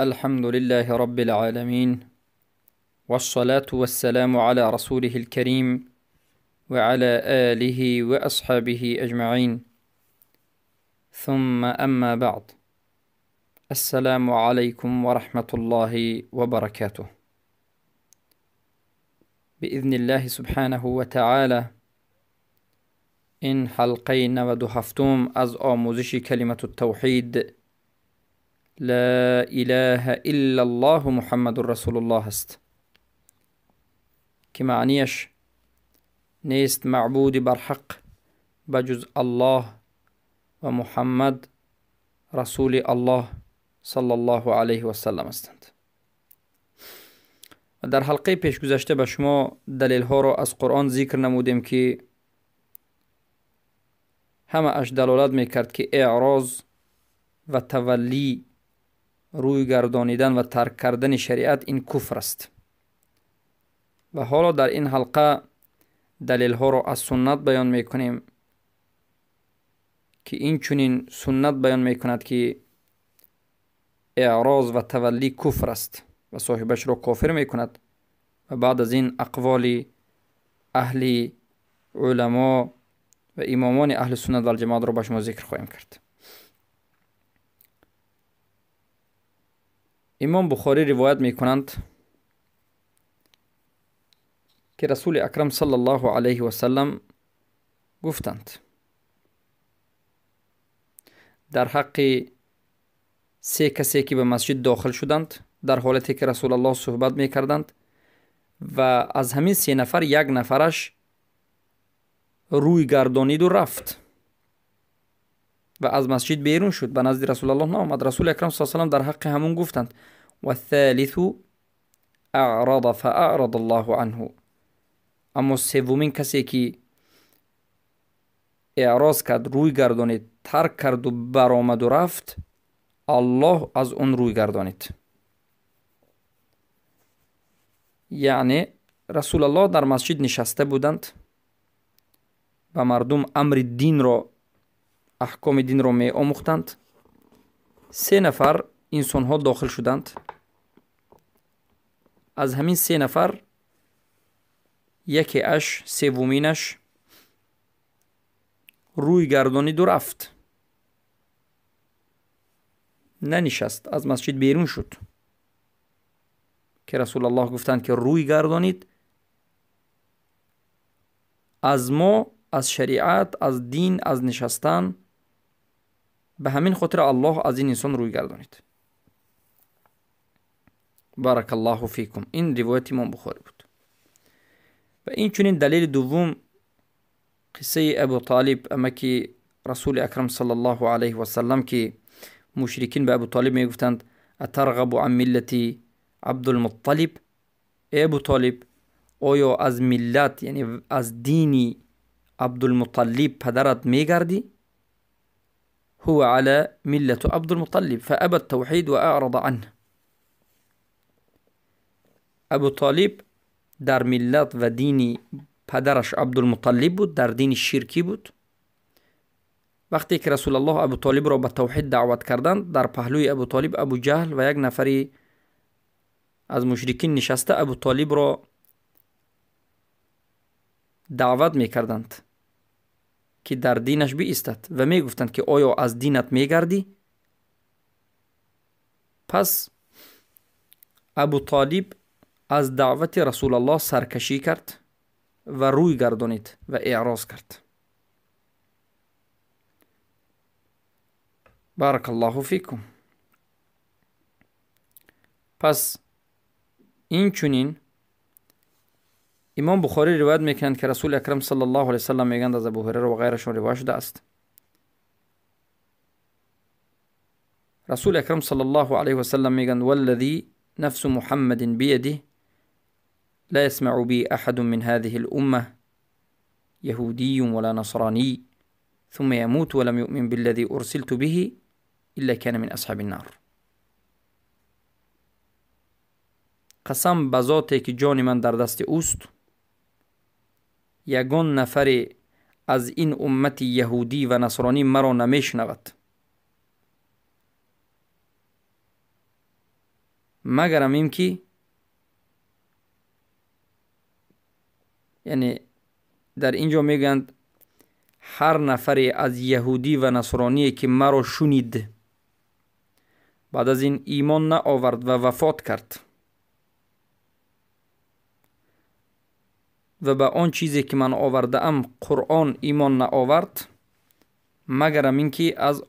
الحمد لله رب العالمين، والصلاة والسلام على رسوله الكريم وعلى آله وأصحابه أجمعين، ثم أما بعد. السلام عليكم ورحمة الله وبركاته. بإذن الله سبحانه وتعالى این حلقه 97 از آموزش کلمة التوحید لا اله الا الله محمد رسول الله است که معنیش نیست معبود برحق بجز الله و محمد رسول الله صلی الله علیه و سلم هستند. و در حلقه پیش گذشته به شما دلیل ها را از قرآن ذکر نمودیم که همه اش دلالت میکرد که اعراض و تولی، روی گردانیدن و ترک کردن شریعت این کفر است. و حالا در این حلقه دلیل ها را از سنت بیان میکنیم که این چنین سنت بیان میکند که اعراض و تولی کفر است و صاحبش را کافر میکند. و بعد از این اقوال اهل علما و امامان اهل سنت و الجماعت را به شما ذکر خواهیم کرد. امام بخاری روایت میکنند که رسول اکرم صلی الله علیه و سلم گفتند در حق سه کسی که به مسجد داخل شدند در حالتی که رسول الله صحبت میکردند و از همین سه نفر یک نفرش روی گردانید و رفت و از مسجد بیرون شد، به نزد رسول الله نآمد. رسول اکرم صلی الله علیه و سلم در حق همون گفتند و الثالث اعرض فاعرض الله عنه. اما سومین کسی که اعراض کرد، روی گردانید، ترک کرد و برآمد و رفت، الله از اون روی گردانید. یعنی رسول الله در مسجد نشسته بودند و مردم امر دین را، احکام دین را می آموختند. سه نفر انسان ها داخل شدند. از همین سه نفر یکی اش، سومینش روی گردانید و رفت، ننشست، از مسجد بیرون شد که رسول الله گفتند که روی گردانید از ما، از شریعت، از دین، از نشستن. به همین خاطر الله از این انسان روی گردانید. بارک الله فیکم. این روایت امام بخاری بود. و این چنین دلیل دوم قصه ابو طالب، اما که رسول اکرم صلی الله علیه و سلم که مشرکین به ابو طالب میگفتند اترغب عن ملتی عبدالمطلب، ای ابو طالب آیا از ملت، یعنی از دینی عبدالمطلب پدرت میگردی؟ هو على ملة عبدالمطلب فأبى التوحید و اعرض عنه. ابو طالب در ملت و دینی پدرش عبدالمطلب بود، در دین شرکی بود. وقتی که رسول الله ابو طالب را به توحید دعوت کردند، در پهلوی ابو طالب ابو جهل و یک نفری از مشرکین نشسته ابو طالب را دعوت میکردند که در دینش بایستد و میگفتند که آیا از دینت میگردی؟ پس ابو طالب از دعوت رسول الله سرکشی کرد و روی گردانید و اعراض کرد. بارک الله فیکم. پس این چنین امام بخاری روایت میکنند که رسول اکرم صلی الله علیه و سلم میگند از ابو هریره و غیرشون روایت شده است. رسول اکرم صلی الله علیه و سلم میگند والذی نفس محمد بیده لا يسمع بي أحد من هذه الأمة يهودي ولا نصراني ثم يموت ولم يؤمن بالذي أرسلت به إلا كان من أصحاب النار. قسم به ذاتی که جان من در دست اوست، یگان نفر از این امت یهودی و نصرانی مرا نمیشنود. Магарам ин ки яъне дар ин ҷо мегӯянд ҳар нафаре аз яҳудӣ ва насроние ки маро шунид баъд аз ин имон наовард ва вафот кард ва ба он чизе ки ман овардаам Қуръон имон наовард, магарам ин ки аз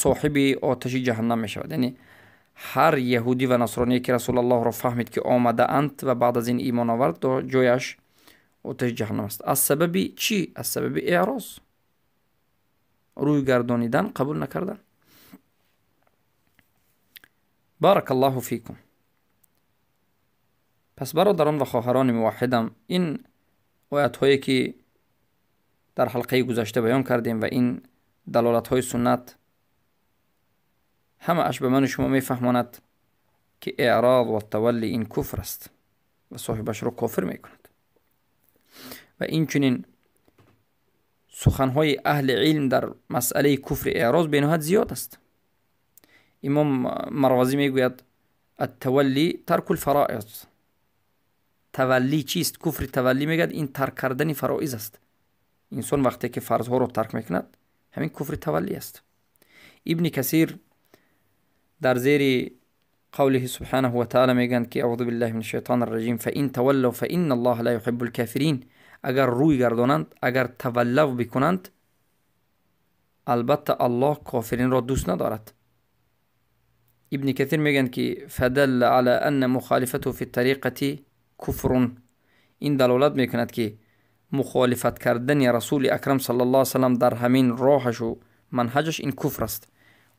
соҳиби оташи ҷаҳаннам мешавад. Яъне ҳар яҳудӣ ва насроние ки Расулаллоҳро фаҳмид ки омадаанд ва баъд аз ин имон овард, то ҷояш оташи ҷаҳаннам аст. Аз сабаби чӣ? Аз сабаби эъроз, рӯй гардонидан, қабул накардан. Баракаллоҳу фикум. Пас бародарон ва хоҳарони муваҳҳидам, ин оятҳое ки дар ҳалқаи гузашта баён кардем ва ин далолатҳои суннат ҳамааш ба ману шумо мефаҳмонад ки эъроз ва тавалли ин куфр аст ва соҳибашро кофир мекунад. Ва инчунин суханҳои аҳли илм дар масъалаи куфри эъроз бениҳоят зиёд аст. Имом Марвазӣ мегӯяд аттавалли таркул фароиз. Таваллӣ чист? Куфри таваллӣ мегӯяд ин тарк кардани фароиз аст. Инсон вақте ки фарзҳоро тарк мекунад, ҳамин куфри таваллӣ аст. Ибни Касир дар зери قوله سبحانه وتعالى мегӯянд ки أعوذ بالله من الشيطان الرجيم فإن تولوا فإن الله لا يحب الكافرين. Агар рӯй гардонанд, агар таваллав бикунанд, албатта Аллоҳ кофиринро дӯст надорад. Ибни Касир мегӯянд ки فدل على أن مخالفته في الطريقة كفر. Ин далолат мекунад ки мухолифат кардани Расули Акрам саллаллоҳу алайҳи васаллам дар ҳамин роҳашу манҳаҷаш ин куфр аст.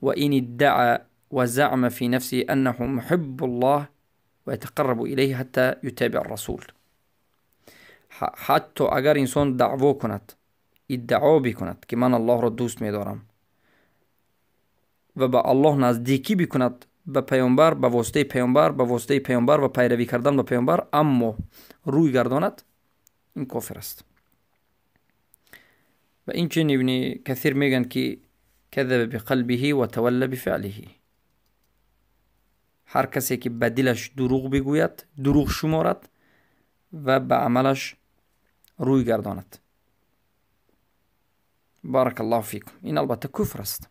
Ва ин иддаъа وزعم في نفسه أنه محب الله ويتقرب إليه حتى يتابع الرسول. حتی اگر انسان دعوا کند، ادعا بکند که من الله را دوست می‌دارم و به الله نزدیکی بکند، به پیامبر، به واسطه پیامبر، به واسطه پیامبر و پیروی کردن به پیامبر، اما روی گرداند، این کافر است. و این چنین ابن کثیر میگن که کذب بقلبه و تولى بفعله. هر کسی که به دلش دروغ بگوید، دروغ شمارد و به عملش روی گرداند. بارک الله فیکم. این البته کفر است.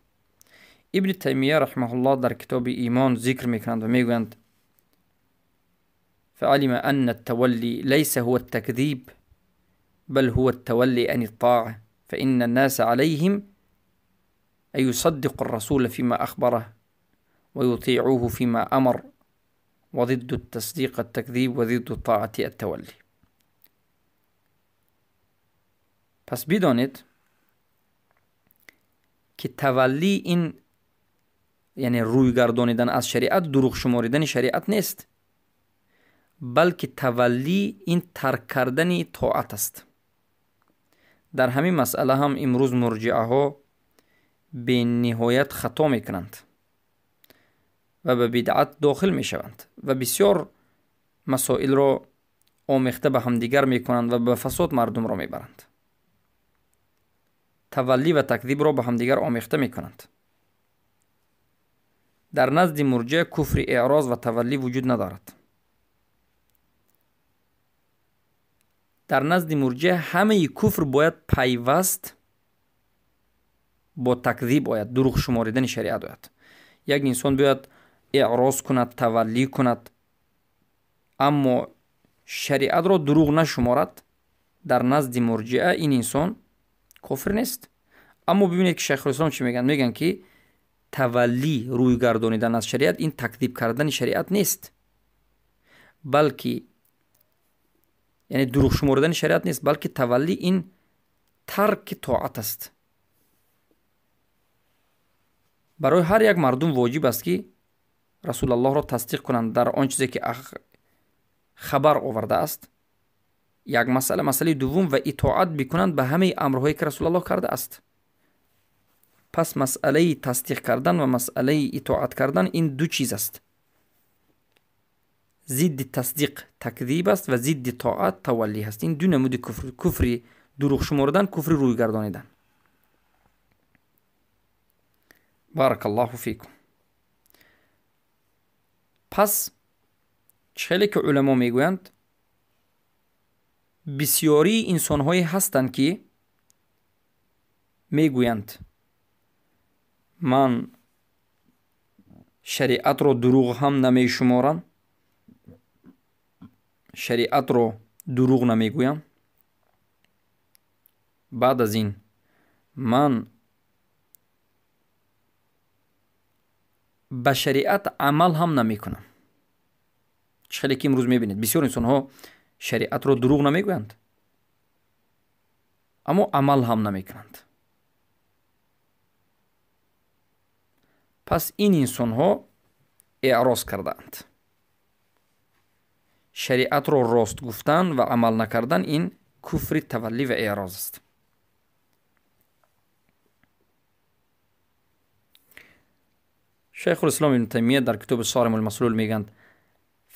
ابن تیمیه رحمه الله در کتاب ایمان ذکر میکنند و میگویند فعلم أن التولي ليس هو التكذيب بل هو التولي عن الطاعة، فإن الناس عليهم أن يصدقوا الرسول فيما أخبره ويطيعوه فيما أمر، وضد التصديق التكذيب وضد الطاعة التولي. پس بدانید که تولی این یعنی روی گردانیدن از شریعت، دروغ شماریدن شریعت نیست، بلکه تولی این ترک کردن طاعت است. در همین مسئله هم امروز مرجعه ها به نهایت خطا میکنند و به بدعت داخل میشوند و بسیار مسائل را آمیخته به همدیگر میکنند و به فساد مردم را میبرند. تولی و تکذیب را به همدیگر آمیخته میکنند. در نزد مرجع کفر اعراض و تولی وجود ندارد. در نزد مرجع همه کفر باید پیوست با تکذیب آید، دروغ شماریدن شریعت آید. یک انسان باید اعراض کند، تولی کند، اما شریعت را دروغ نشمارد، در نزد مرجعه این انسان کافر نیست. اما ببینید که شیخ الاسلام چی میگن؟ میگن که تولی، روی گردانیدن از شریعت، این تکذیب کردن شریعت نیست، بلکه یعنی دروغ شمردن شریعت نیست، بلکه تولی این ترک طاعت است. برای هر یک مردم واجب است که رسول الله را تصدیق کنند در آن چیزی که خبر آورده است. یک مسئله، مسئله دوم، و اطاعت بکنند به همه امرهایی که رسول الله کرده است. پس مسئله تصدیق کردن و مسئله اطاعت کردن این دو چیز است. ضد تصدیق تکذیب است و ضد طاعت تولی است. این دو نمود کفر، کفر دروغ شمردن، کفر روی گردانیدن. بارک الله فیکم. Пас хеле ки уламо мегӯянд, бисёрии инсонҳое ҳастанд, ки мегӯянд ман шариатро дурӯғ ҳам намешуморам, шариатро дурӯғ намегӯям. Баъд аз ин ман ба шариат амал ҳам намекунам. Чӣ хеле ки имрӯз мебинед, бисёр инсонҳо шариатро дурӯғ намегӯянд, аммо амал ҳам намекунанд. Пас ин инсонҳо эъроз кардаанд. Шариатро рост гуфтан ва амал накардан ин куфри таваллӣ ва эъроз аст. Шайхулислом ибн Таймия дар китоби Сарим ал-Маслул мегӯянд: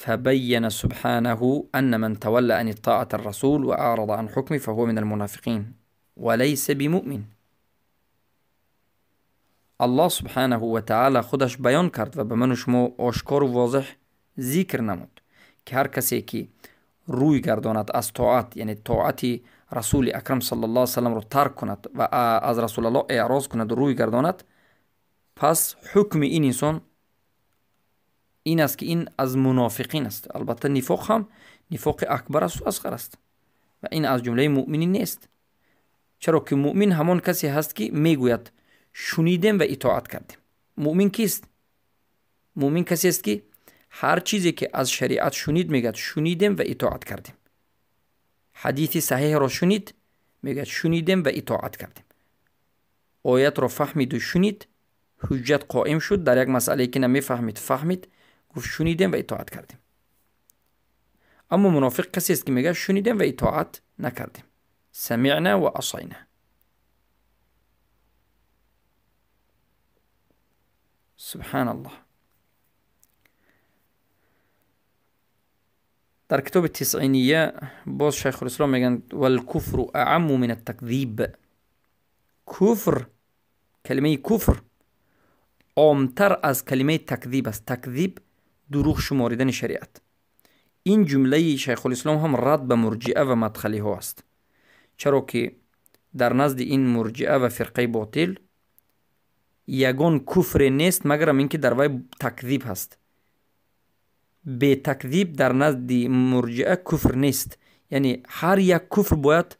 فبين سبحانه أن من تولى عن طاعة الرسول وأعرض عن حكمه فهو من المنافقين وليس بمؤمن. الله سبحانه وتعالى خودش بیان کرد و به من و شما آشکار و واضح ذکر نمود که هر کسی که روی گرداند از طاعت، یعنی طاعت رسول اکرم صلی الله علیه وسلم رو ترک کند و از رسول الله اعراض کند و روی گرداند، پس حکم این انسان این است که این از منافقین است. البته نفاق هم نفاق اکبر است و اصغر است و این از جمله مؤمنین نیست، چرا که مؤمن همان کسی هست که میگوید شنیدیم و اطاعت کردیم. مؤمن کیست؟ مؤمن کسی است که هر چیزی که از شریعت شنید میگه شنیدیم و اطاعت کردیم. حدیث صحیح را شنید میگه شنیدیم و اطاعت کردیم. آیت را فهمید و شنید، حجت قائم شد در یک مسئله که نمیفهمید فهمید، گفت شنیدیم و اطاعت کردیم. اما منافق کسی است که میگه شنیدیم و اطاعت نکردیم، سمعنا و عصینا. سبحان الله. در کتاب تسعینیه باز شیخ الاسلام میگن والکفر اعم من التکذیب. کفر، کلمه کفر عامتر از کلمه تکذیب است. تکذیب دروغ شماریدن شریعت. این جمله شیخ الاسلام هم رد به مرجئه و مدخلی ها است، چرا که در نزد این مرجئه و فرقه باطل یگان کفر نیست مگر اینکه در وی تکذیب هست. به تکذیب در نزد مرجئه کفر نیست، یعنی هر یک کفر باید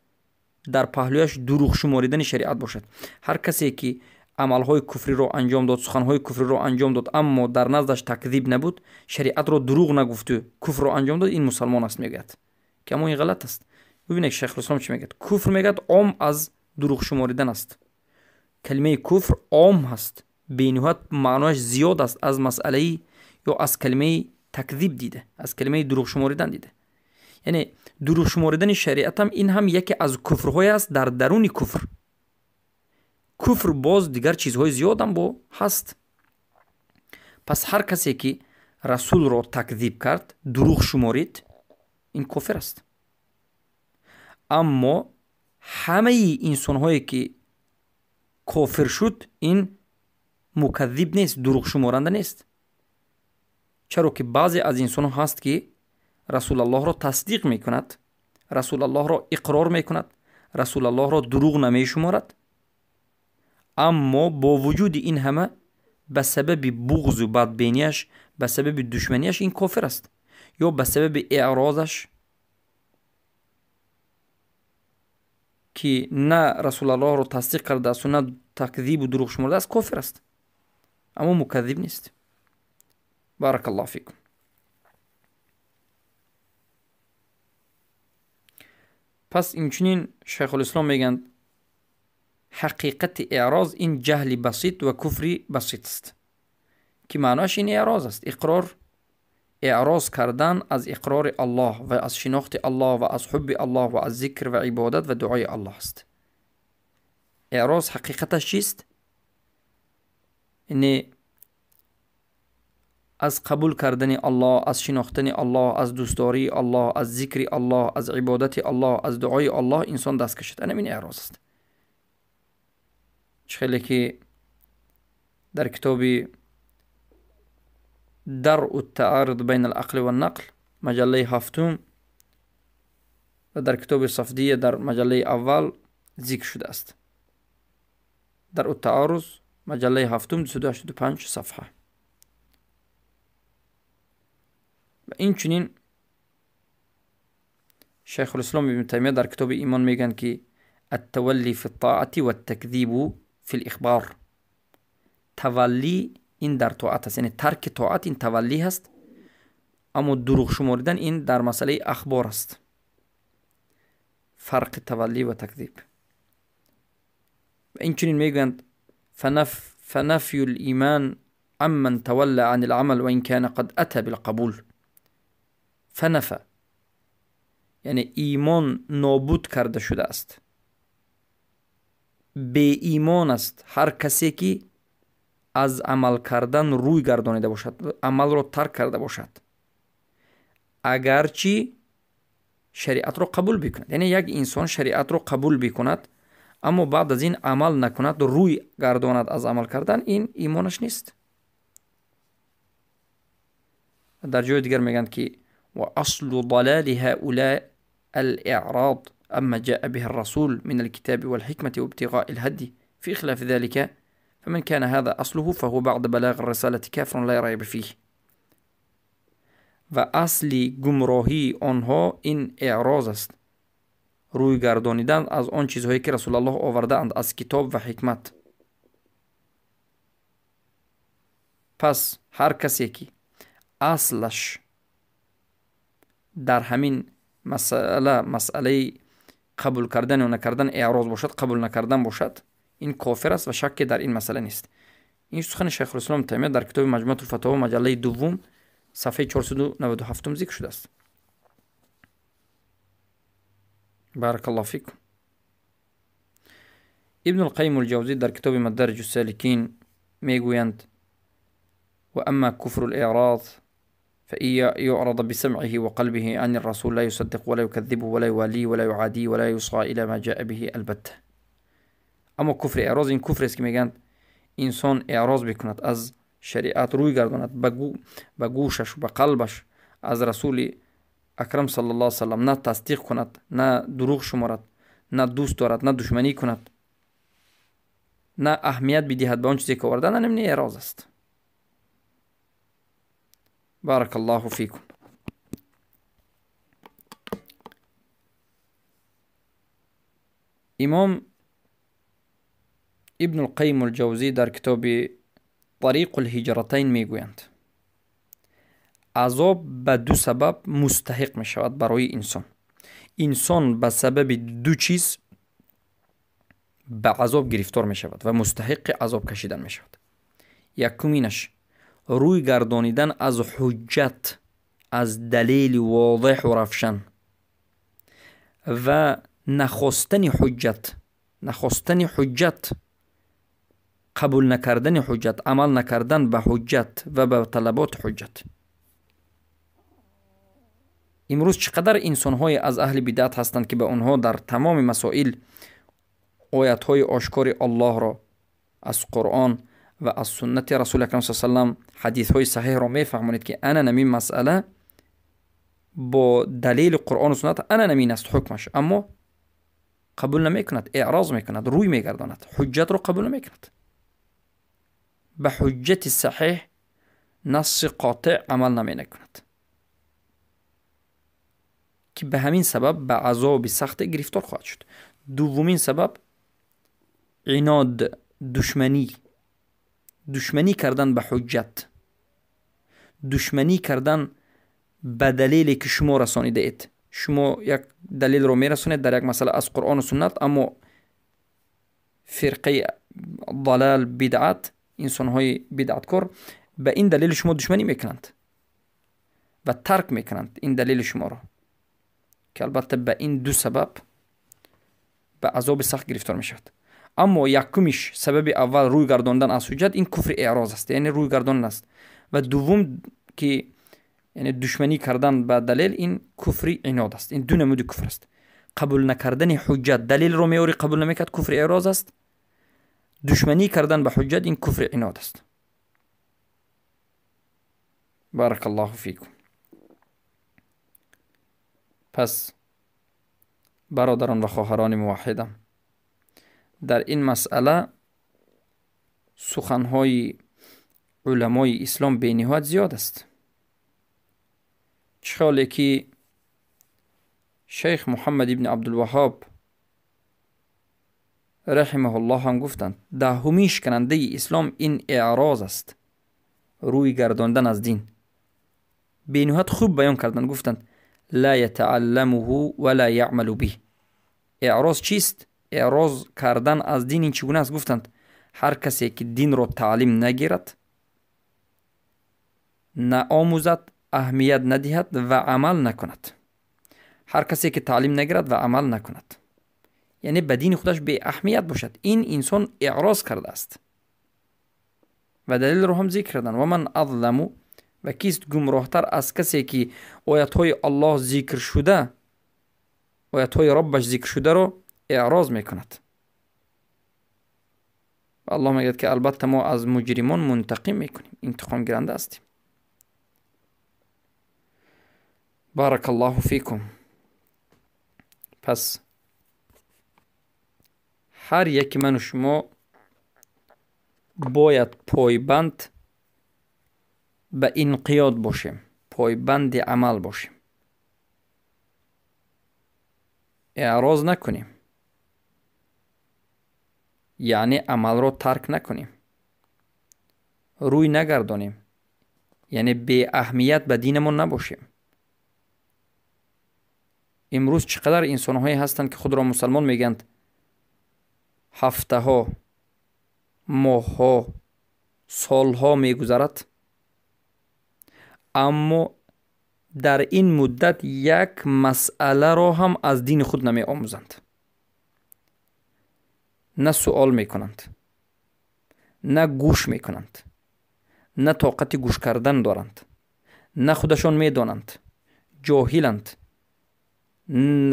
در پهلویش دروغ شماریدن شریعت باشد. هر کسی که عملهای کفری را انجام داد، سخنهای کفری را انجام داد، اما در نزدش تکذیب نبود، شریعت را دروغ نگفت و کفر را انجام داد، این مسلمان است میگوید، که اما این غلط است. ببینید شیخ الاسلام چی میگه. کفر میگه عام از دروغ شماریدن است. کلمه کفر عام هست، بینهایت معنایش زیاد است از مسئله یا از کلمه تکذیب دیده، از کلمه دروغ شماریدن دیده. یعنی دروغ شماریدن شریعت هم این هم یکی از کفرهای است در درون کفر. کفر باز دیگر چیزهای زیاد هم با هست. پس هر کسی که رسول را تکذیب کرد، دروغ شمارید، این کفر است. اما همه انسانهایی که کافر شد این مکذب نیست، دروغ شمارنده نیست، چرا که بعضی از انسان ها هست که رسول الله را تصدیق میکند، رسول الله را اقرار میکند، رسول الله را دروغ نمیشمارد، اما با وجود این همه به سبب بغض و بدبینیش، به سبب دشمنیش این کافر است، یا به سبب اعراضش که نه رسول الله را تصدیق کرده است و نه تکذیب و دروغ شمرده است، کافر است، اما مکذب نیست. بارک الله فیکم. پس اینچنین شیخ الاسلام میگند حقیقت اعراض این جهل بسیط و کفر بسیط است، که معناش این اعراض است. اقرار، اعراض کردن از اقرار الله و از شناخت الله و از حب الله و از ذکر و عبادت و دعای الله است. اعراض حقیقتش چیست؟ یعنی از قبول کردن الله، از شناختن الله، از دوستداری الله، از ذکر الله، از عبادت الله، از دعای الله انسان دست کشد. این اعراض است. خیلی که در کتاب درء التعارض بین العقل والنقل مجله هفتم و در کتاب صفدیه در مجله اول ذکر شده است. درء التعارض مجله هفتم 285 صفحه. و این چنین شیخ الاسلام ابن تیمیه در کتاب ایمان میگن که التولی فی الطاعة والتکذیب فی الاخبار. تولی این در طاعت است، یعنی ترک طاعت این تولی هست، اما دروغ شمردن این در مسئله اخبار است. فرق تولی و تکذیب. و این چنین میگویند فنفی الایمان عمن تولى عن العمل وإن كان قد أتى بالقبول. فنفى یعنی ایمان نابود کرده شده است، بی ایمان است هر کسی که از عمل کردن روی گردانیده باشد، عمل را ترک کرده باشد، اگرچه شریعت را قبول بکند. یعنی یک انسان شریعت را قبول بکند اما بعد از این عمل نکند، روی گرداند از عمل کردن، این ایمانش نیست. در جای دیگر میگند که وأصل ضلال هؤلاء الإعراض أما جاء به الرسول من الكتاب والحكمة وابتغاء الهدي، في خلاف ذلك فمن كان هذا أصله فهو بعد بلاغ الرسالة كافر لا ريب فيه. و اصل گمراهی آنها این اعراض است، روی گردانیدن از آن چیزهایی که رسول الله آورده اند از کتاب و حکمت. پس هر کسی که اصلش در همین مسئله قبول کردن و نکردن اعراض باشد، قبول نکردن باشد، این کافر است و شک در این مسئله نیست. این سخن شیخ الاسلام تیمیه در کتاب مجموعه الفتاوا مجله دوم صفحه 497 ذکر شده است. بارک الله فیکم. ابن القیم الجوزی در کتاب مدارج السالکین میگویند و اما کفر الاعراض فإن يعرض بسمعه وقلبه عن الرسول لا يصدق ولا يكذبه ولا يواليه ولا يعاديه ولا يصغى إلى ما جاء به البته. اما کفر اعراض این کفر است که میگن انسان اعراض بکند، از شریعت روی گرداند، به گوشش و به قلبش از رسول اکرم صلی الله علیه وسلم نه تصدیق کند، نه دروغ شمارد، نه دوست دارد، نه دشمنی کند، نه اهمیت بدهد به آن چیزی که آوردن، این اعراض است. بارک الله فیکم. امام ابن القیم الجوزی در کتاب طریق الهجرتین میگویند عذاب به دو سبب مستحق می شود برای انسان. انسان به سبب دو چیز به عذاب گرفتار می شود و مستحق عذاب کشیدن می شود. یکمینش روی گردانیدن از حجت، از دلیل واضح و روشن و نخواستن حجت، نخواستن حجت، قبول نکردن حجت، عمل نکردن به حجت و به طلبات حجت. امروز چقدر انسان‌های از اهل بدعت هستند که به آنها در تمام مسائل آیت‌های آشکار الله را از قرآن و از سنت رسول اکرم صلی الله علیه و سلم، حدیث‌های صحیح را می‌فهمانید که انا نمین مسئله با دلیل قرآن و سنت انا نمین است حکمش، اما قبول نمی‌کند، اعراض می‌کند، روی می‌گرداند، حجت را قبول نمی‌کند. به حجت صحیح نص قاطع عمل نمی‌کند که به همین سبب به عذاب سخت گرفتار خواهد شد. دومین سبب عناد، دشمنی، دشمنی کردن به حجت، دشمنی کردن به دلیلی که شما رسانیده اید. شما یک دلیل رو میرسونید در یک مسئله از قرآن و سنت، اما فرقه ضلال بدعت، انسان‌های بدعتکار به این دلیل شما دشمنی میکنند و ترک میکنند این دلیل شما را، که البته به این دو سبب به عذاب سخت گرفتار میشود. اما یکمیش سبب اول روی گرداندن از حجت، این کفر اعراض است، یعنی روی گرداندن است، و دوم که یعنی دشمنی کردن به دلیل، این کفر عناد است. این دو نمود کفر است. قبول نکردن حجت، دلیل رو میوری قبول نمیکرد، کفر اعراض است. دشمنی کردن به حجت، این کفر عناد است. Барак Аллоҳу фикум. Пас бародарон ва хоҳарони муваҳҳидам, дар ин масъала суханҳои уламои ислом бениҳоят зиёд аст. Чӣ ҳоле ки шейх Муҳаммад ибни Абдулваҳҳоб раҳимаҳуллоҳ ҳам гуфтанд, даҳумин шиканандаи ислом ин эъроз аст, рӯй гардондан аз дин. Бениҳоят хуб баён карданд, гуфтанд ла ятаалламуҳу ва ла яъмалу биҳ. Эъроз чист? Эъроз кардан аз дин ин чӣ гуна аст? Гуфтанд ҳар касе ки динро таълим нагирад, наомӯзад, аҳамият надиҳад ва амал накунад. Ҳар касе ки таълим нагирад ва амал накунад, яъне ба дини худаш беаҳамият бошад, ин инсон эъроз кардааст. Ва далелро ҳам зикр карданд: ва ман азламу, ва кист гумроҳтар аз касе ки оятҳои Аллоҳ зикр шуда, оятҳои Роббаш зикр шударо эъроз мекунад. Ва Аллоҳ мегӯяд ки албатта мо аз муҷримон мунтақим мекунем, интиқомгиранда ҳастем. Барак Аллоҳу фикум. Пас ҳар яки ману шумо бояд пойбанд ба инқиёд бошем, пойбанди амал бошем, эъроз накунем, яъне амалро тарк накунем, рӯй нагардонем, яъне беаҳамият ба динамон набошем. Имрӯз чӣ қадар инсонҳое ҳастанд ки худро мусалмон мегӯянд, ҳафтаҳо, моҳҳо, солҳо мегузарад, аммо дар ин муддат як масъаларо ҳам аз дини худ намеомӯзанд, на суол мекунанд, на гӯш мекунанд, на тоқати гӯш кардан доранд, на худашон медонанд, ҷоҳиланд,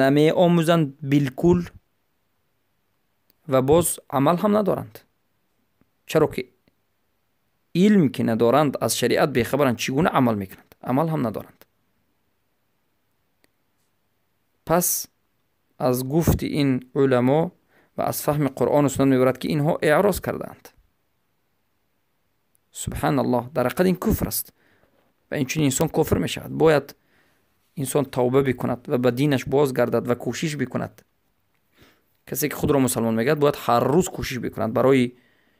намеомӯзанд билкул ва боз амал ҳам надоранд. Чаро ки илм ки надоранд, аз шариат бехабаранд, чӣ гуна амал мекунанд? Амал ҳам надоранд. Пас аз гуфти ин уламо ва аз фаҳми Қуръону суннат мебарад ки инҳо эъроз кардаанд. Субҳаналлоҳ, дар ҳақиқат ин куфр аст ва инчунин инсон кофир мешавад. Бояд инсон тавба бикунад ва ба динаш бозгардад ва кӯшиш бикунад. Касе ки худро мусалмон мегӯяд, бояд ҳар рӯз кӯшиш бикунад барои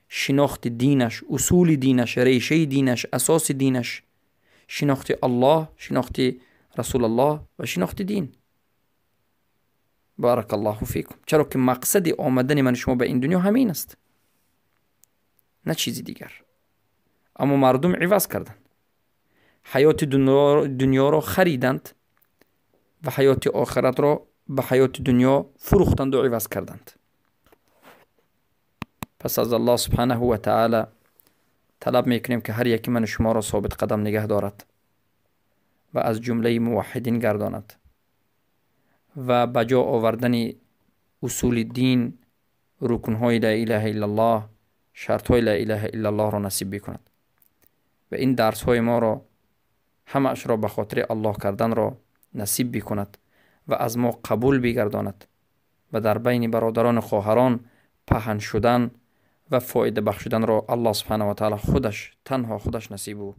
шинохти динаш, усули динаш, решаи динаш, асоси динаш, шинохти Аллоҳ, шинохти Расулаллоҳ ва шинохти дин. Барак Аллоҳу фикум. Чаро ки мақсади омадани ман шумо ба ин дунё ҳамин аст, на чизи дигар. Аммо мардум иваз карданд, ҳаёти дунёро хариданд ва ҳаёти охиратро ба ҳаёти дунё фурӯхтанду иваз карданд. Пас аз Аллоҳ субҳанаҳу ва таъала талаб мекунем ки ҳар яки ману шуморо собит қадам нигаҳ дорад ва аз ҷумлаи муваҳҳидин гардонад ва ба ҷо овардани усули дин, рукнҳои ла илаҳа иллаллоҳ, шартҳои ла илаҳа иллаллоҳро насиб бикунад ва ин дарсҳои моро ҳамаашро ба хотири Аллоҳ карданро насиб бикунад ва аз мо қабул бигардонад ва дар байни бародарону хоҳарон паҳн шудан ва фоида бахшиданро Аллоҳ субҳанаҳу ва таъала худаш, танҳо худаш насибу